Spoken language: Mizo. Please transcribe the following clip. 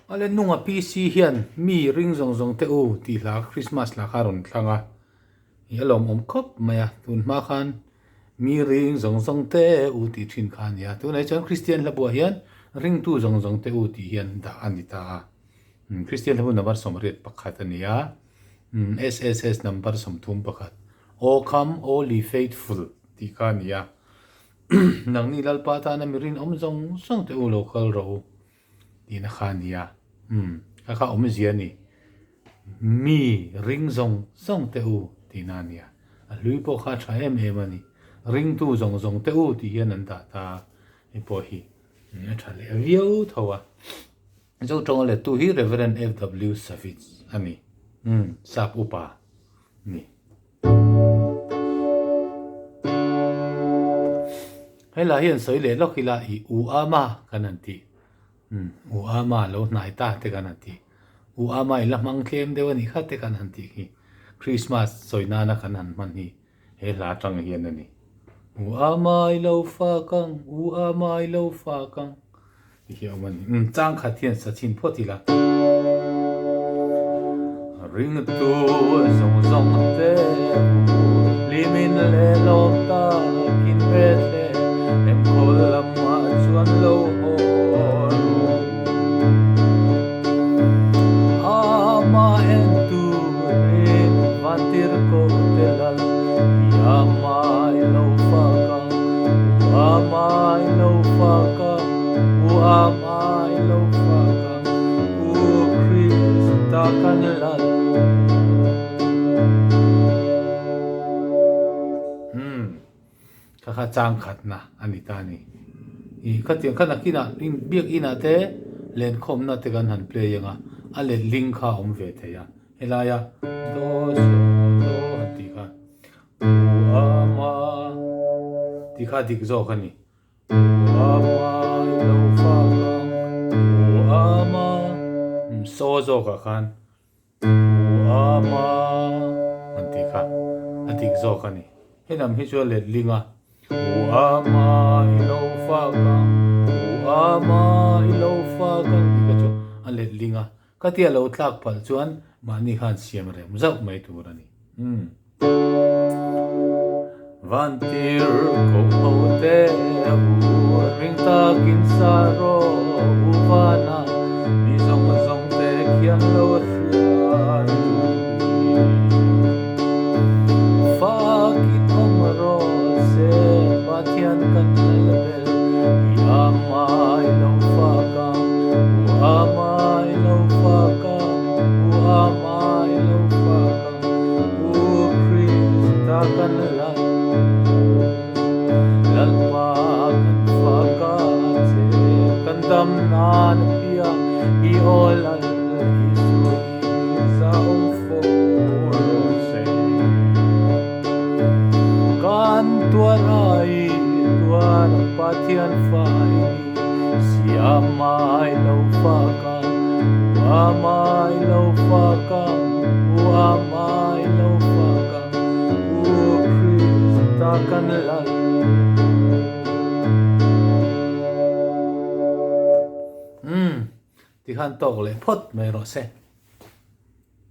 Awle nunga PC hian mi ring zawng zawng te u tih hla Christmas hla kha a rawn thlang a, ih a lawmawm khawp mai a, tun hma khan mi ring zawng zawng te u tih thin kha a ni a, tunah hi chuan Kristian hla buah hian ringtu zawng zawng te u tih hian dah a ni ta a, Kristian hla bu number 81 a ni a, SSS number 31 O come O Li Faithful tih kha a ni a, nangni Lalpa tana mi rinawm zawng zawng te u lo kal rawh u. Tihna kha a nia. Umm, kha kha awmzia a ni. Mi ring zawng zawng teh u tihna a nia. A hlui pawh kha a tha em em a ni. Ringtu zawng zawng teh u tih hian an dah ta a, hei pawh hi a tha leh viau tho a. Zo tawnga lettu hi Reverend FW Savitz a ni. Umm, sap upa a ni. Helai hian sawi leh lawk ila i u ama kan han tih umm u ama lo hnai ta te kan han tih u ama i la hmang tlem deuh a nih kha te kan han tih khi Christmas sawi nana kan han hman hi he hla atang hian a ni u ama i lo fak ang u ama i lo fak ang Ti hi a awm a ni. Umm, chang khat hian sa chhin phawt ila. Ringtu zawng zawng te u, hlimin leh lawm takin Bethlehem khawl lamah chuan lo haw ru. Amah en turin vantirhkoh te lal hi amah i lo fak ang, u amah i lo fak ang. U amai lo fak ang, U Krista kan lal. Umm, kha kha chang khatna a ni ta a ni. I khatiang kha nakinah biakinah te lenkhawmna te kan han play ang a, a letling kha a awm ve thei a. Helaia do so do han tih kha U ama tih kha dik zawk a ni. Saw zawkah khan Uama an tih kha a dik zawk a ni. He lam hi chu a let ling a. Uama i lo fak ang, Uama i lo fak ang tih kha chu a let ling a. Khatia lo tlak palh chuan mahni khan siam rem zauh mai tur a ni. Umm. Vantir ko ho te u ring takin sa rawh u vana mi zawng zawng te khian lo hriat tur hi. Fakin awm rawh se Pathian kan lal ber i amai lo fak ang u amai lo fak ang u amai lo fak ang. U Krista kan lal, Lalpa kan fak a che, kan dam nan piang i aw lal Isu i zau fo rawh se. Kan tuar ai tuar Pathian fa i ni, siam ai lo fak a, u amai lo fak a. U amai lo fak a, U Krista kan lal. Umm, tikhan tawk leh phawt mai rawh se.